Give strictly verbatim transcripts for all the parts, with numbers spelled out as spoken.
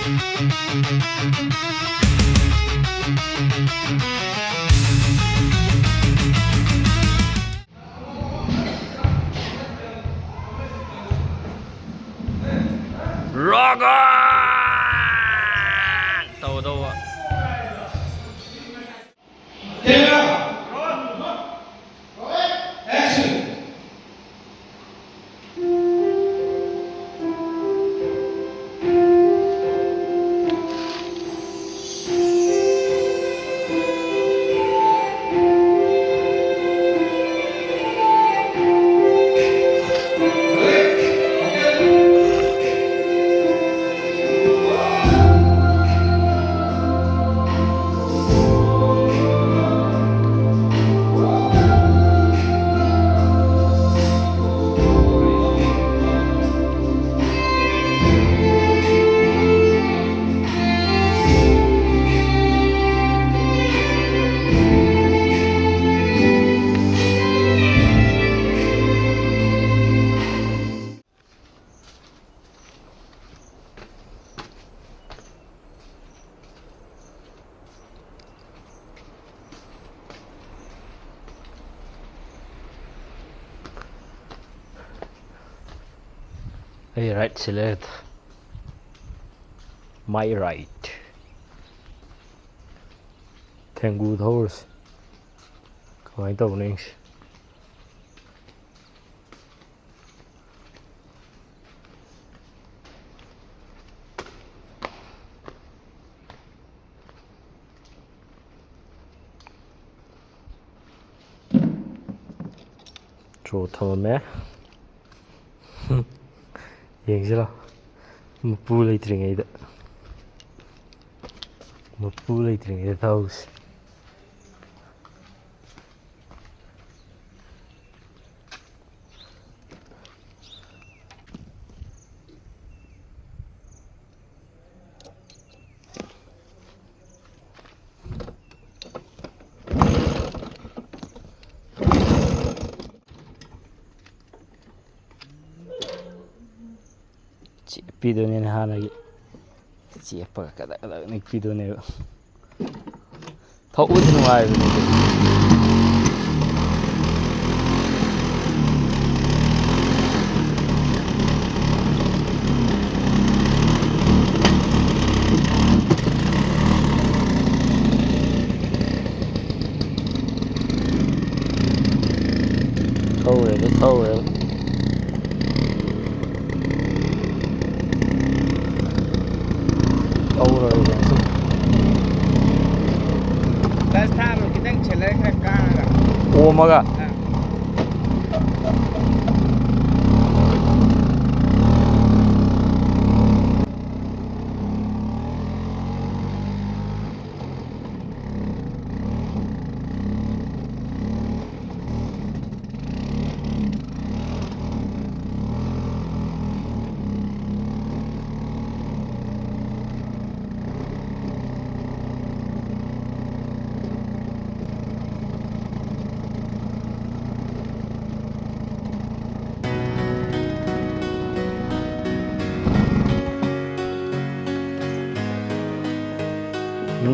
Rogan ꯇꯧꯗꯧꯕ꯫ Camera. Action. ꯑꯩ right ꯁꯤ ꯂꯩꯔꯦ꯫ My right꯫ ꯊꯦꯡꯒꯨ ꯊꯧꯔꯁꯤ꯫ ꯀꯃꯥꯏꯅ ꯇꯧꯕꯅꯣ ꯌꯦꯡꯁꯤ꯫ ꯆꯣ ꯊꯝꯃꯝꯃꯦ꯫ ꯌꯦꯡꯁꯤ ꯂꯥꯎ꯫ ꯃꯄꯨ ꯂꯩꯇ꯭ꯔꯤꯉꯩꯗ꯫ ꯃꯄꯨ ꯂꯩꯇ꯭ꯔꯤꯉꯩꯗ ꯊꯧꯁꯤ꯫ ꯆꯦꯞꯄꯤꯗꯨꯅꯤꯅꯦ ꯍꯥꯟꯅꯒꯤ꯫ ꯆꯦꯞꯄꯒ ꯀꯗꯛ ꯀꯗꯛ ꯅꯤꯛꯄꯤꯗꯨꯅꯦꯕ꯫ ꯊꯧꯕꯗꯤ ꯅꯨꯡꯉꯥꯏꯕꯅꯤ꯫ ꯊꯧꯔꯦꯗ, ꯊꯧꯔꯦꯗ꯫ ꯊꯧꯔꯦꯗ꯫ ꯀ꯭ꯂꯆ ꯊꯥꯕꯗꯣ ꯈꯤꯇꯪ ꯑꯦꯛꯁꯦꯂꯔꯦꯇꯔ ꯈꯔ ꯀꯥꯔꯒ꯫ ꯑꯣꯝꯃꯒ꯫ ꯑꯥ꯫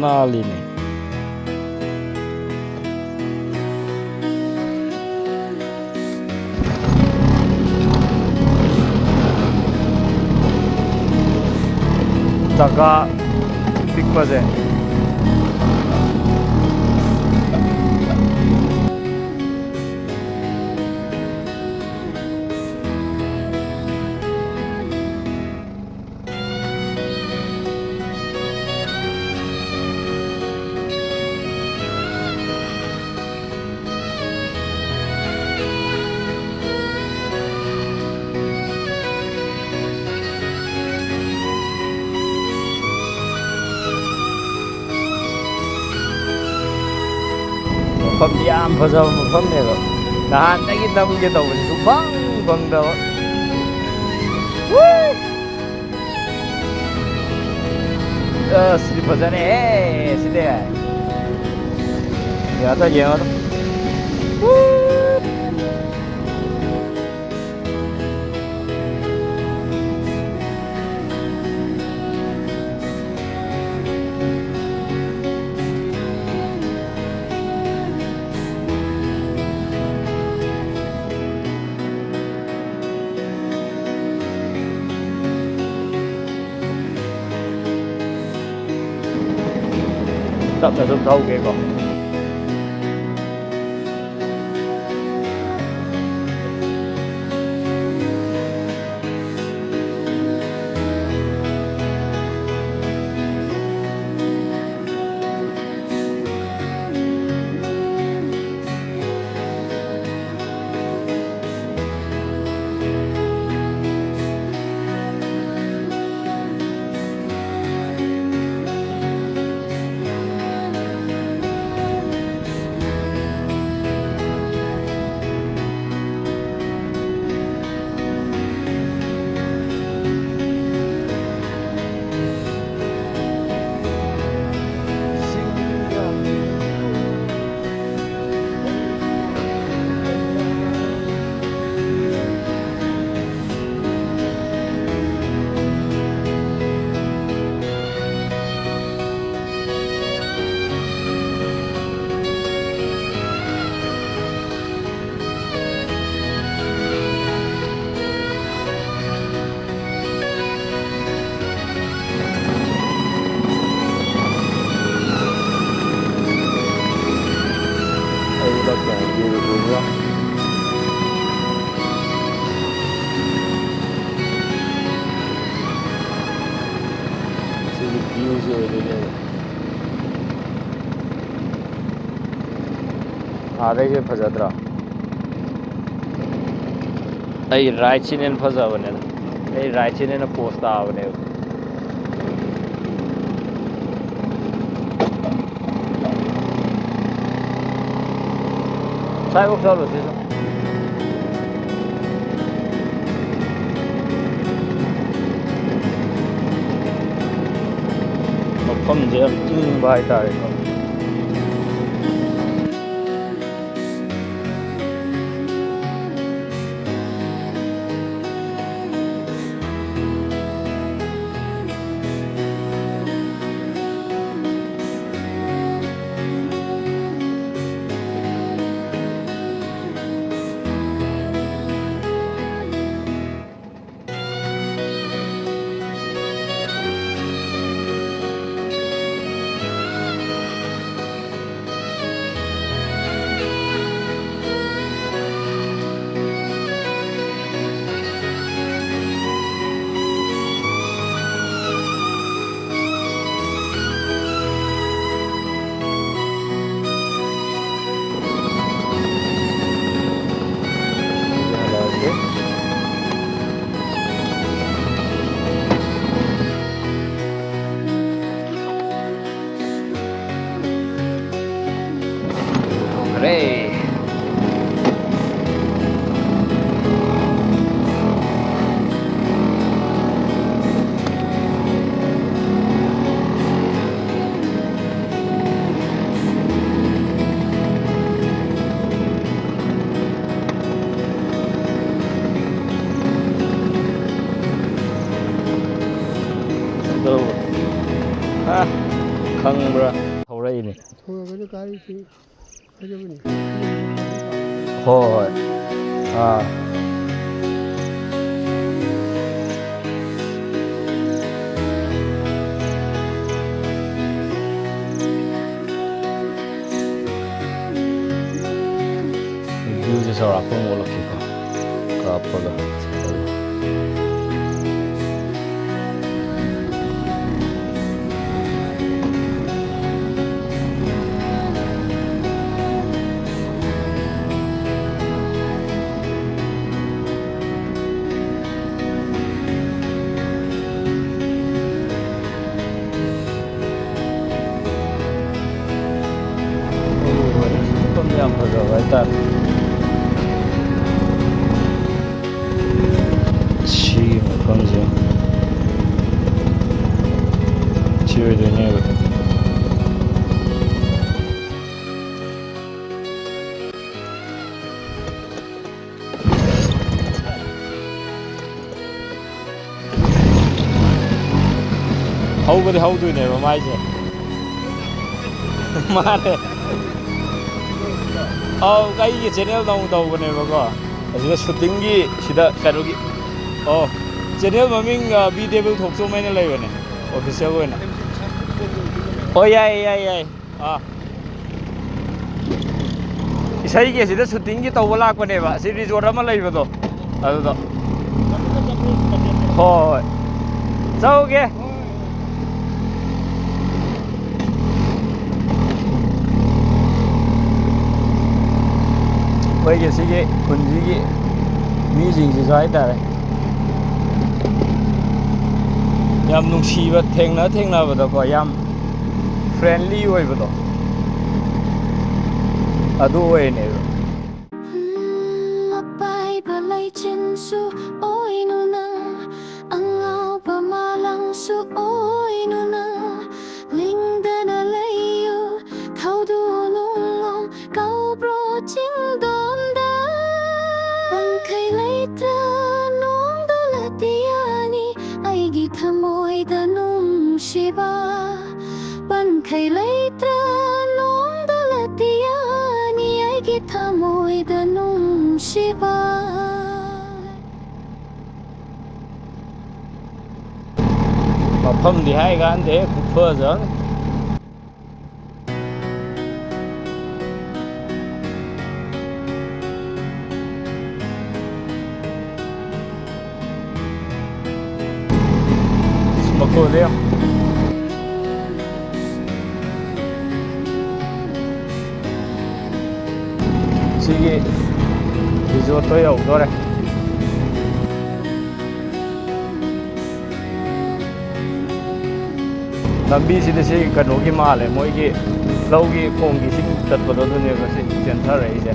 ꯅꯥꯜꯂꯤꯅꯦ꯫ ꯆꯀꯥ ꯄꯤꯛꯄꯁꯦ꯫ ꯃꯐꯝꯗꯤ ꯌꯥꯝ ꯐꯖꯕ ꯃꯐꯝꯅꯦꯕ꯫ ꯅꯍꯥꯟꯗꯒꯤ ꯅꯝꯒꯦ ꯇꯧꯕꯁꯤ ꯁꯨꯡꯐꯪ ꯐꯪꯗꯕ꯫ ꯋꯨ! ꯑꯁ, ꯁꯤꯗꯤ ꯐꯖꯔꯦꯍꯦ, ꯁꯤꯗꯤ꯫ ꯌꯦꯡꯉꯣ, ꯌꯦꯡꯉꯣ꯫ ꯋꯨ! ꯇꯞꯅ ꯁꯨꯝ ꯊꯧꯒꯦꯀꯣ꯫ ꯑꯩ ꯂꯣꯛ ꯀꯌꯥ ꯄꯤꯔꯨꯕ꯭ꯔꯥ? ꯁꯤꯒꯤ view ꯁꯦ ꯑꯣꯏꯗꯣꯏꯅꯦꯕ꯫ ꯑꯥꯗꯩꯁꯦ ꯐꯖꯗ꯭ꯔꯣ? ꯑꯩ right ꯁꯤꯅ ꯍꯦꯟꯅ ꯐꯖꯕꯅꯦꯗ꯫ ꯑꯩ right ꯁꯤꯅ ꯍꯦꯟꯅ pose ꯇꯥꯕꯅꯦꯕ꯫ ꯁ꯭ꯋꯥꯏꯐꯥꯎ ꯆꯠꯂꯨꯁꯤ ꯁꯨꯝ꯫ ꯃꯐꯝꯁꯦ ꯌꯥꯝ ꯏꯪꯕ ꯍꯥꯏꯇꯥꯔꯦꯀꯣ꯫ ꯇꯧꯕ꯫ ꯑ, ꯈꯪꯕ꯭ꯔꯥ? ꯊꯧꯔꯛꯏꯅꯦ꯫ ꯊꯧꯔꯒꯅ ꯒꯥꯔꯤꯁꯤ ꯐꯖꯕꯅꯤ꯫ ꯍꯣꯏ, ꯍꯣꯏ꯫ ꯑꯥ꯫ View ꯁꯦ ꯆꯥꯎꯔꯥꯛꯄ ꯑꯃ ꯑꯣꯜꯂꯛꯀꯦꯀꯣ꯫ ꯀꯥꯞꯄꯒ꯫ ꯃꯐꯝ ꯌꯥꯝ ꯐꯖꯕ ꯍꯥꯏꯇꯥꯔꯦ꯫ ꯁꯤꯒꯤ ꯃꯐꯝꯁꯦ ꯁꯤ ꯑꯣꯏꯗꯣꯏꯅꯦꯕ꯫ ꯍꯧꯕꯗꯤ ꯍꯧꯗꯣꯏꯅꯦꯕ ꯃꯥꯏꯁꯦ꯫ ꯃꯥꯅꯦ꯫ ꯑꯧ, ꯑꯩꯒꯤ ꯆꯦꯅꯦꯜꯗ ꯑꯃꯨꯛ ꯇꯧꯕꯅꯦꯕꯀꯣ꯫ ꯑꯁꯤꯗ ꯁꯨꯇꯤꯡꯒꯤ ꯁꯤꯗ ꯀꯩꯅꯣꯒꯤ, ꯑꯣ, ꯆꯦꯅꯦꯜ ꯃꯃꯤꯡ, ꯑ, ꯕꯤ ꯇꯦꯕꯜ ꯊꯣꯛꯆꯣꯝ ꯍꯥꯏꯅ ꯂꯩꯕꯅꯦ, ꯑꯣꯐꯤꯁꯤꯌꯦꯜ ꯑꯣꯏꯅ꯫ ꯑꯣ, ꯌꯥꯏꯌꯦ, ꯌꯥꯏꯌꯦ, ꯌꯥꯏꯌꯦ꯫ ꯑꯥ꯫ ꯏꯁꯩꯒꯤ ꯑꯁꯤꯗ ꯁꯨꯇꯤꯡꯒꯤ ꯇꯧꯕ ꯂꯥꯛꯄꯅꯦꯕ, ꯑꯁꯤ ꯔꯤꯖꯣꯔꯠ ꯑꯃ ꯂꯩꯕꯗꯣ ꯑꯗꯨꯗ꯫ ꯍꯣꯏ, ꯍꯣꯏ꯫ ꯆꯧꯒꯦ꯫ ꯑꯩꯈꯣꯏꯒꯤ ꯁꯤꯒꯤ ꯈꯨꯟꯁꯤꯒꯤ ꯃꯤꯁꯤꯡꯁꯤꯁꯨ ꯍꯥꯏꯇꯥꯔꯦ, ꯌꯥꯝ ꯅꯨꯡꯁꯤꯕ, ꯊꯦꯡꯅ ꯊꯦꯡꯅꯕꯗꯀꯣ ꯌꯥꯝ ꯐ꯭ꯔꯦꯟꯂꯤ ꯑꯣꯏꯕꯗꯣ ꯑꯗꯨ ꯑꯣꯏꯔꯤꯅꯦꯕ꯫ ꯑꯄꯥꯏꯕ ꯂꯩꯆꯤꯟꯁꯨ ꯑꯣꯏꯅꯨ ꯅꯪ, ꯑꯉꯥꯎꯕ ꯃꯥꯂꯪꯁꯨ ꯑꯣꯏꯅꯨ ꯅꯪ, ꯂꯤꯡꯗꯅ ꯂꯩꯌꯨ ꯊꯧꯗꯨ ꯅꯨꯡꯂꯣꯝ ꯀꯧꯕ꯭ꯔꯣ ꯆꯤꯡꯗꯣꯟꯗ? ꯋꯥꯡꯈꯩ ꯂꯩꯇ꯭ꯔ ꯅꯣꯡꯗꯣꯂꯥꯗꯤ ꯌꯥꯅꯤ ꯑꯩꯒꯤ ꯊꯃꯣꯏꯗ ꯅꯨꯡ ꯅꯨꯡꯁꯤꯕ, ꯄꯟꯈꯩ ꯂꯩꯇ꯭ꯔꯥ ꯅꯣꯡꯗ ꯂꯥꯇꯤꯌꯥꯅꯤ ꯑꯩꯒꯤ ꯊꯃꯣꯏꯗ ꯅꯨꯡꯁꯤꯕ꯫ ꯃꯐꯝꯗꯤ ꯍꯥꯏ ꯀꯥꯟꯗꯦ, ꯈꯨꯐꯖ ꯑꯃꯅꯤ꯫ ꯃꯈꯣꯜꯁꯦ ꯌꯦꯡꯉꯣ꯫ ꯁꯤꯒꯤ ꯔꯤꯖꯣꯔꯠꯇꯣ ꯌꯧꯗꯣꯔꯦ꯫ ꯂꯝꯕꯤꯁꯤꯗꯤ ꯁꯤ ꯀꯩꯅꯣꯒꯤ ꯃꯥꯜꯂꯦ, ꯃꯣꯏꯒꯤ ꯂꯧꯒꯤ ꯈꯣꯡꯒꯤ ꯏꯁꯤꯡ ꯆꯠꯄꯗꯣ, ꯑꯗꯨꯅꯦꯕ ꯁꯤ ꯆꯦꯟꯊꯔꯛꯏꯁꯦ꯫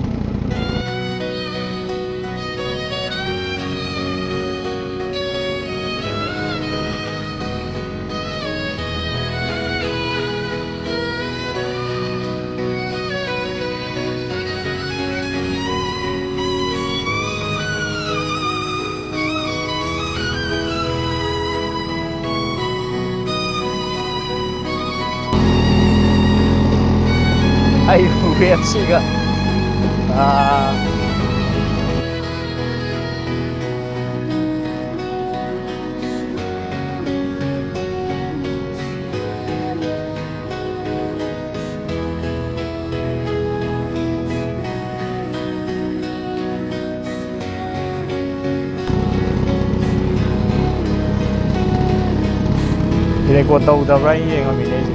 ꯑꯩ ꯋꯦꯠꯁꯤꯒ꯫ ꯑꯥ꯫ ꯔꯦꯀꯣꯔꯗ ꯇꯧꯗꯕ꯭ꯔꯥ ꯌꯦꯡꯉꯝꯃꯤꯅꯦ ꯑꯩꯁꯦ꯫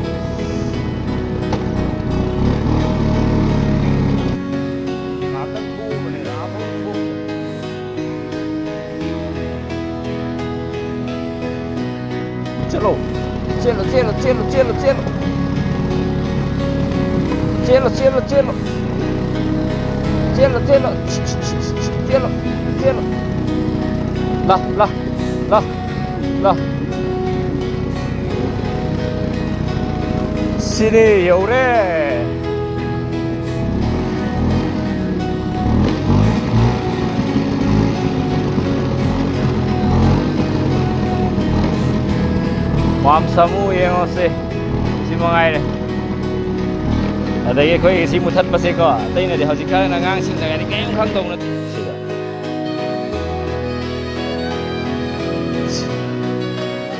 ꯉꯥꯏꯍꯥꯛꯇꯪ ꯊꯣꯛꯎꯕꯅꯦ, ꯑꯥ ꯃꯅꯨꯡ ꯊꯣꯛꯎꯕꯅꯦ꯫ ꯆꯠꯂꯣ꯫ ꯆꯦꯜꯂꯣ, ꯆꯦꯜꯂꯣ, ꯆꯦꯜꯂꯣ, ꯆꯦꯜꯂꯣ, ꯆꯦꯜꯂꯣ꯫ ꯆꯦꯜꯂꯣ, ꯆꯦꯜꯂꯣ, ꯆꯦꯜꯂꯣ꯫ ꯆꯦꯜꯂꯣ, ꯆꯦꯜꯂꯣ꯫ ꯆꯦꯜꯂꯣ, ꯆꯦꯜꯂꯣ꯫ ꯂꯥ, ꯂꯥ, ꯂꯥ, ꯂꯥ꯫ ꯁꯤꯗꯤ ꯌꯧꯔꯦ꯫ ꯄꯥꯝ ꯁꯥꯃꯨ ꯌꯦꯡꯉꯣꯁꯦ꯫ ꯁꯤ ꯃꯉꯥꯏꯔꯦ꯫ ꯑꯗꯒꯤ ꯑꯩꯈꯣꯏꯒꯤ ꯁꯤ ꯃꯨꯊꯠꯄꯁꯦꯀꯣ, ꯑꯇꯩꯅꯗꯤ ꯍꯧꯖꯤꯛꯀꯥꯟ ꯑꯉꯥꯡꯁꯤꯡꯅꯒꯗꯤ ꯀꯔꯤꯝ ꯈꯪꯗꯧ ꯅꯠꯇꯦ꯫ ꯁꯤꯗ꯫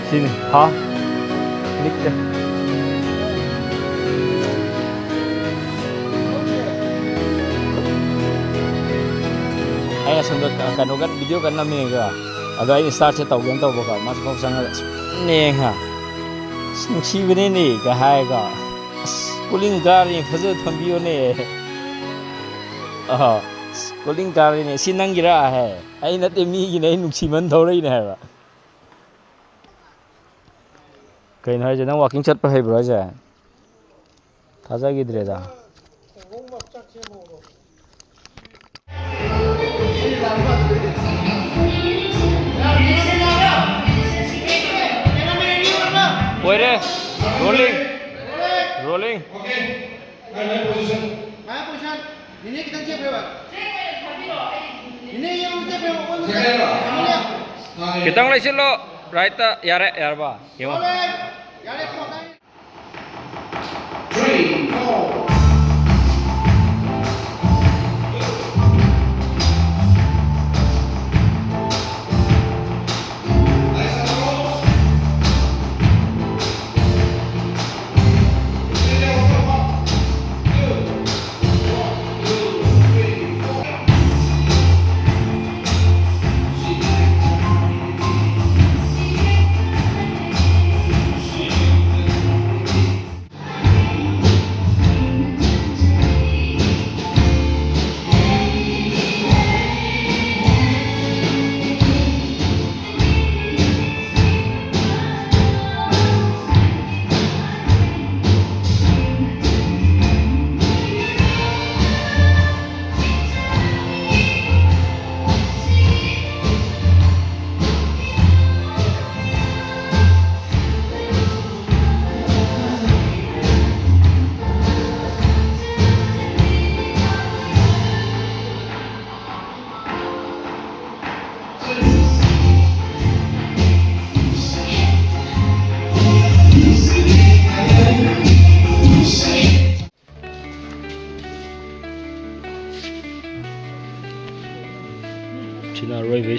ꯁꯤꯅꯤ꯫ ꯍꯥ? ꯅꯤꯛꯇꯦ꯫ ꯑꯩ ꯑꯁꯣꯝꯗ ꯀ-, ꯀꯩꯅꯣ ꯀꯟ-, video ꯀꯟꯅ ꯅꯝꯃꯤꯉꯩꯗ, ꯑꯗꯣ ꯑꯩ startꯁꯦ ꯇꯧꯒꯦꯅ ꯇꯧꯕꯀꯣ, ꯃꯥꯁꯨ ꯐꯥꯎ ꯆꯪꯉꯒ ꯑꯁ, ꯅꯦꯡ ꯍꯥ, "ꯑꯁ, ꯅꯨꯡꯁꯤꯕꯅꯤꯅꯦ" ꯀ ꯍꯥꯏꯔꯒ, "ꯑꯁ, cooling ꯀꯥꯔꯤ, ꯐꯖꯅ ꯊꯝꯕꯤꯌꯣꯅꯦ"꯫ ꯑꯍꯣ, "ꯑꯁ, cooling ꯀꯥꯔꯤꯅꯦ, ꯁꯤ ꯅꯪꯒꯤꯔꯥ?" ꯍꯥꯏ꯫ "ꯑꯩ ꯅꯠꯇꯦ, ꯃꯤꯒꯤꯅꯦ, ꯑꯩ ꯅꯨꯡꯁꯤꯃꯟ ꯊꯧꯔꯛꯏꯅꯦ" ꯍꯥꯏꯕ꯫ ꯀꯩꯅꯣ ꯍꯥꯏꯁꯦ? ꯅꯪ walking ꯆꯠꯄ ꯍꯩꯕ꯭ꯔꯣ ꯍꯥꯏꯁꯦ? ꯊꯥꯖꯈꯤꯗ꯭ꯔꯦꯗ꯫ ꯑꯣꯏꯔꯦ꯫ Rolling꯫ Rolling꯫ ꯃꯌꯥꯝ position꯫ ꯅꯤꯅꯦ ꯈꯤꯇꯪ ꯆꯦꯞꯈ꯭ꯔꯦꯕ꯫ ꯅꯤꯅꯦ ꯌꯦꯡꯉꯨ ꯆꯦꯞꯈ꯭ꯔꯦꯕ꯫ ꯑꯣꯟꯕ ꯆꯦꯞꯈ꯭ꯔꯦꯕ꯫ ꯌꯥꯝꯃꯜꯂꯦ꯫ ꯈꯤꯇꯪ ꯂꯩꯁꯤꯜꯂꯣ꯫ Rightꯇ꯫ ꯌꯥꯔꯦ, ꯌꯥꯔꯕ? ꯌꯦꯡꯉꯣ꯫ ꯌꯥꯔꯦ, ꯌꯥꯔꯦ, ꯄꯣꯁ ꯇꯥꯔꯦ꯫ Three, four.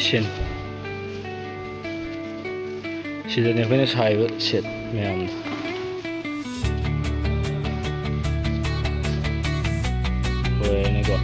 ꯁꯤꯟ꯫ ꯁꯤꯗꯅꯦ ꯑꯩꯈꯣꯏꯅ ꯁꯥꯔꯤꯕ ꯁꯦꯠ ꯃꯌꯥꯝꯗꯣ꯫ ꯂꯣꯏꯔꯦꯅꯦꯀꯣ꯫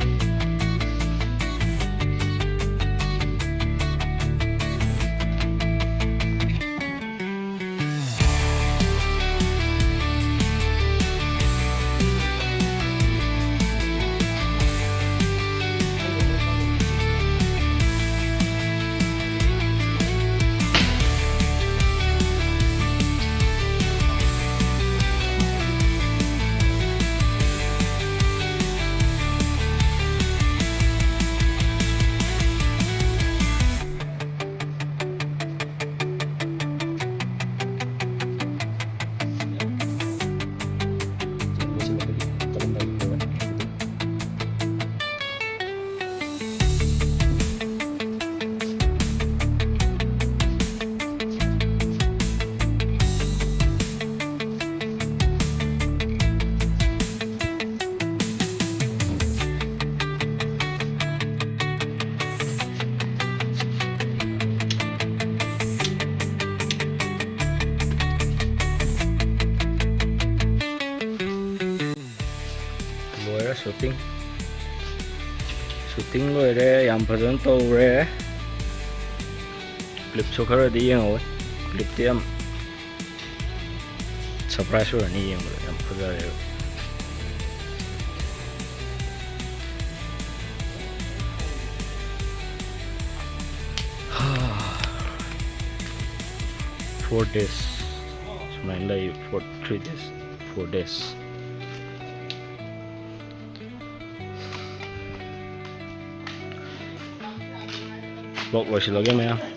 ꯂꯣꯏꯔꯦ ꯁꯨꯇꯤꯡ꯫ ꯁꯨꯇꯤꯡ ꯂꯣꯏꯔꯦ, ꯌꯥꯝ ꯐꯖꯅ ꯇꯧꯔꯦ꯫ ꯀ꯭ꯂꯤꯞꯁꯨ ꯈꯔꯗꯤ ꯌꯦꯡꯍꯧꯋꯦ꯫ ꯀ꯭ꯂꯤꯞꯇꯤ ꯌꯥꯝ ꯁꯔꯄ꯭ꯔꯥꯏꯁ ꯑꯣꯏꯔꯅꯤ ꯌꯦꯡꯕꯗ, ꯌꯥꯝ ꯐꯖꯔꯦꯕ꯫ Four days ꯁꯨꯃꯥꯏꯅ ꯂꯩ꯫ For three days, four days꯫ Block ꯂꯣꯏꯁꯤꯜꯂꯒꯦ ꯃꯌꯥꯝ꯫